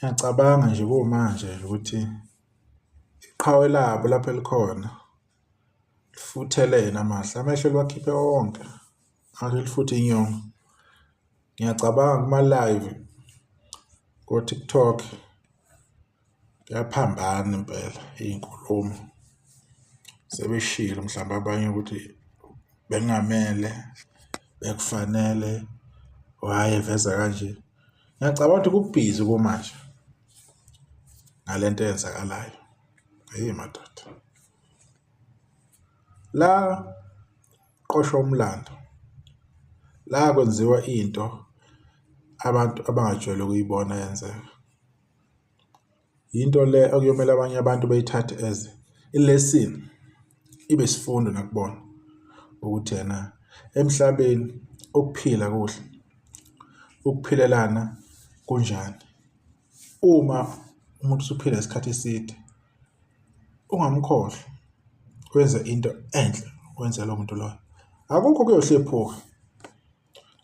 Ngiyacabanga nje kumanje ukuthi iqhawe labo lapho elikhona lifuthelene amahla, amehlo liwakhiphe wonke ngathi lifuthe inyongo. Ngiyacabanga kuma-live ko-TikTok kuyaphambana impela iy'nkulumo sebeshilo mhlawumbe abanye ukuthi bekungamele, bekufanele, why eveza kanje. Ngiyacabanga ukuthi kubhizi kumanje ngale nto eyenzakalayo. Hheyi madoda, la qoshwa umlando, la kwenziwa into abantu abangajwayele ukuyibona yenzeka. Yinto le okuyomele abanye abantu beyithathe as i-lesson, ibe isifundo nakubona ukuthi ena emhlabeni ukuphila kuhle, ukuphilelana kunjani. Uma umuntu usuphila isikhathi eside ungamkhohlwa wenze into enhle wenze lowo muntu loyo, akukho okuyohlephuka,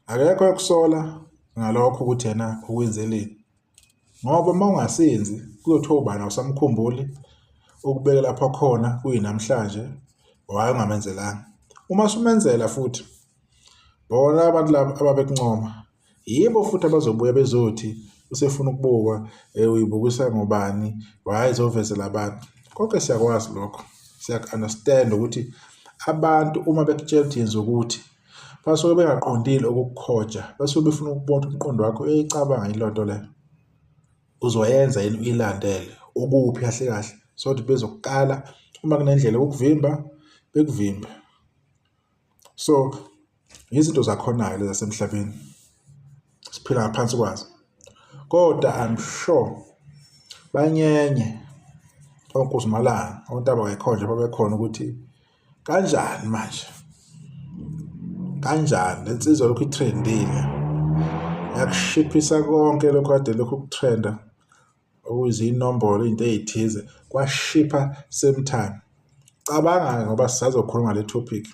akekho oyokusola ngalokho ukuthi yena ukwenzeleni. Ngoba uma ungasenzi kuyothiwa ubani awusamkhumbuli, ukubeke lapho akhona kuyinamhlanje why ungamenzelanga. Uma usumenzela futhi bona abantu laba ababekuncoma yibo futhi abazobuya bezothi usefuna ukubukwa uyibukisa ngobani, why ezovezela abantu. Konke siyakwazi lokho, siyaku-understand ukuthi abantu uma bekutshela ukuthi yenza ukuthi basuke bengaqondile ukukukhoja, basuke befuna ukubona ukuthi umqondo wakho uyayicabanga yini leyo nto leyo, uzoyenza yini uyilandele, ukuphi kahle kahle. So ukuthi bezokukala uma kunendlela yokukuvimba bekuvimbe. So izinto zakhona-ke lezi zasemhlabeni siphila ngaphansi kwazo, kodwa I'm sure banyenye oNkuzimalanga oNtabakayikhonjwa babekhona ukuthi kanjani manje, kanjani le nsizwa lokhu i-trend-ile yakushiphisa konke lokhu kade lokhu kutrenda okuzinombolo izinto ey'thize kwashipha same time. Cabanga-ke ngoba sisazokhuluma ngale topic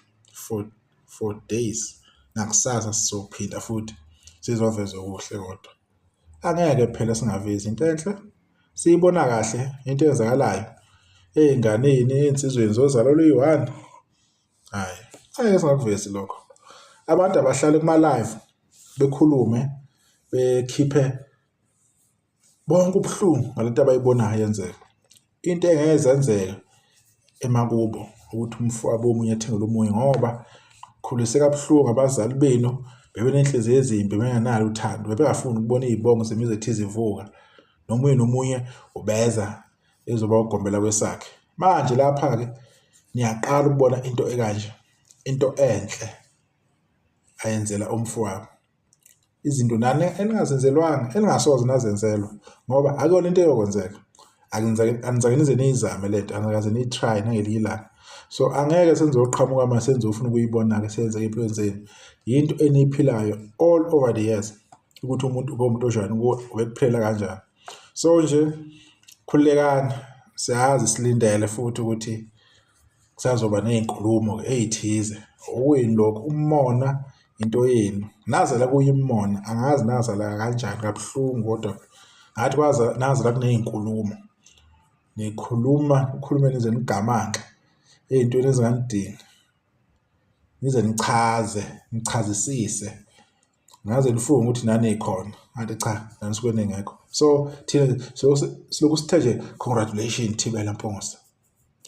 for days nakusasa sizophinda futhi sizoveza okuhle kodwa. Angeke phela singavezi into enhle siyibona kahle into eyenzakalayo ey'nganeni ey'nsizweni zozalo oluyi-one. Hhayi, angeke singakuvezi lokho. Abantu abahlale kuma-live bekhulume bekhiphe bonke ubuhlungu ngalento abayibonayo yenzeka. Into engeke zenzeka emakubo ukuthi umfowabo omunye athengele omunye ngoba khulise kabuhlungu abazali benu bebenenhliziyo ezimbi bengenalo uthando bebengafuni ukubona iy'bongo zemizi ethize ivuka nomunye nomunye ubeza ezoba ugombela kwesakhe. Manje lapha-ke niyaqala ukubona into ekanje, into enhle ayenzela umfowabo. Izinto nani eningazenzelwanga eningasoze nazenzelwa ngoba akuyona into eyokwenzeka. Anizake nize niyizame le nto, anikaze niyi-try-ye nangelinye ilanga. So angeke senizoqhamuka manje senizofuna ukuyibona-ke seyenzeka ey'mpilweni zenu. Yinto eniyiphilayo all over the years ukuthi umuntu ube umuntu onjani kuwe ubekuphilela kanjani. So nje khululekani siyazi silindele futhi ukuthi kusazoba ney'nkulumo-ke ey'thize. Okwenu lokho umona into yenu. Nazala kuyimona angazi nazala kanjani kabuhlungu kodwa ngathi kwaze nazala kuney'nkulumo. Nikhuluma nikhulume nize nigamanxe ey'ntweni ezinganidingi, nize nichaze nichazisise. Ngaze nifunge ukuthi nanikhona ngathi cha nanisuke ningekho. So thina silokhu sithe nje congratulation Thibela Mpungose.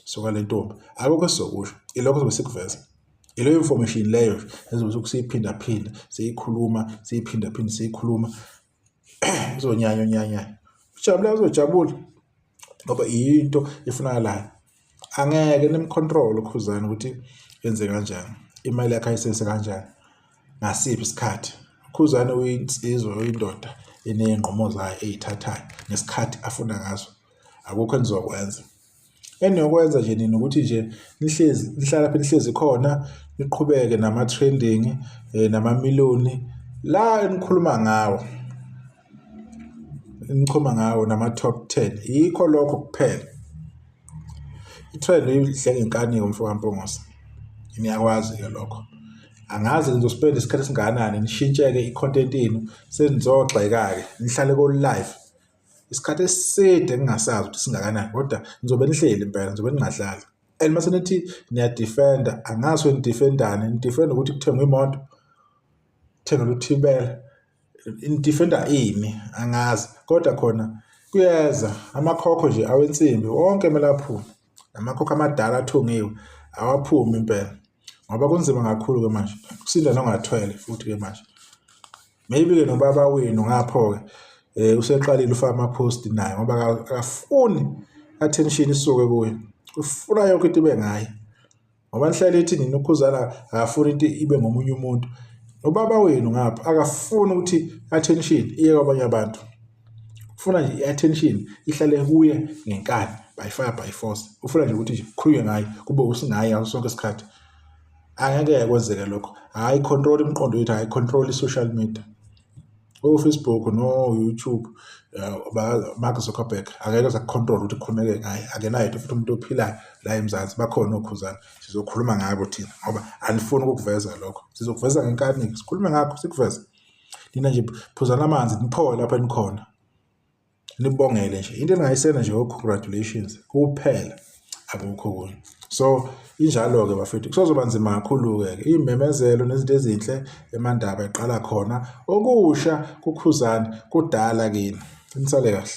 Suka le ntombi akukho esizokusho ilokho sobe sikuveza ileyo information leyo ezobe siyiphindaphinda siyikhuluma siyiphindaphinda siyikhuluma uzonyanya onyanya ujabula uzojabula ngoba yinto efunakalayo angeke nimcontrol uKhuzani ukuthi enze kanjani imali yakhe ayisebenzise kanjani ngasiphi isikhathi uKhuzani uyinsizwa uyindoda eney'nqumo zayo ey'thathayo ngesikhathi afuna ngaso akukho enizokwenza. Eniyokwenza nje nina ukuthi nje nihlezi nihlala lapho nihlezi khona niqhubeke nama-trending namamiliyoni la enikhuluma ngawo enichoma ngawo nama-top 10 yikho lokho kuphela. I-trend uyidle ngenkani-ke umfo kaMpungose niyakwazi-ke lokho. Angazi nizospenda isikhathi esingakanani nishintshe-ke i-content yenu senizogxeka-ke nihlale ko-live. Isikhathi eside ngingasazi ukuthi singakanani kodwa nizobe nihleli impela, nizobe ningadlali. And mase nithi niyadefenda, angazi ukuthi nidefendani, nidefenda ukuthi kuthengwe imoto, kuthengelwe uthibela, nidefenda ini angazi. Kodwa khona kuyeza amakhokho nje awensimbi wonke kumele aphume, namakhokho amadala athungiwe awaphumi impela ngoba kunzima kakhulu-ke manje, kusinda nongathwele futhi-ke manje. Maybe-ke nobaba wenu ngapho-ke useqalile ufaka ama-post naye ngoba akafuni attention isuke kuye, ufuna yonke into ibe ngaye. Ngoba nihlale ithi nina uKhuzani akafuni into ibe ngomunye umuntu. Nobaba wenu ngapha akafuni ukuthi attention iye kwabanye abantu. Ufuna nje i-attention ihlale kuye ngenkani by fire by force. Ufuna nje ukuthi nje kukhulunywe ngaye kube usingaye ngaso sonke isikhathi. Angeke kwenzeke lokho. Hhayi control imiqondo yethu, hhayi control i-social media. O-Facebook no-YouTube Mark Zuckerberg angeke aze akukhontrole ukuthi kukhulumeke ngaye, akenayo futhi umuntu ophilayo la eMzansi. Bakhona oKhuzani, sizokhuluma ngabo thina ngoba anifuni ukukuveza lokho. Sizokuveza ngenkani-ke, sikhulume ngakho sikuveze. Nina nje phuzani amanzi niphole lapho enikhona, nibongele nje into eningayisenda nje o-congratulations kuphela, akukho okunye. So injalo-ke bafethu, kusazoba nzima kakhulu-ke iy'memezelo nezinto ezinhle eMandaba iqala khona, okusha kuKhuzani kudala kini. Nisale kahle.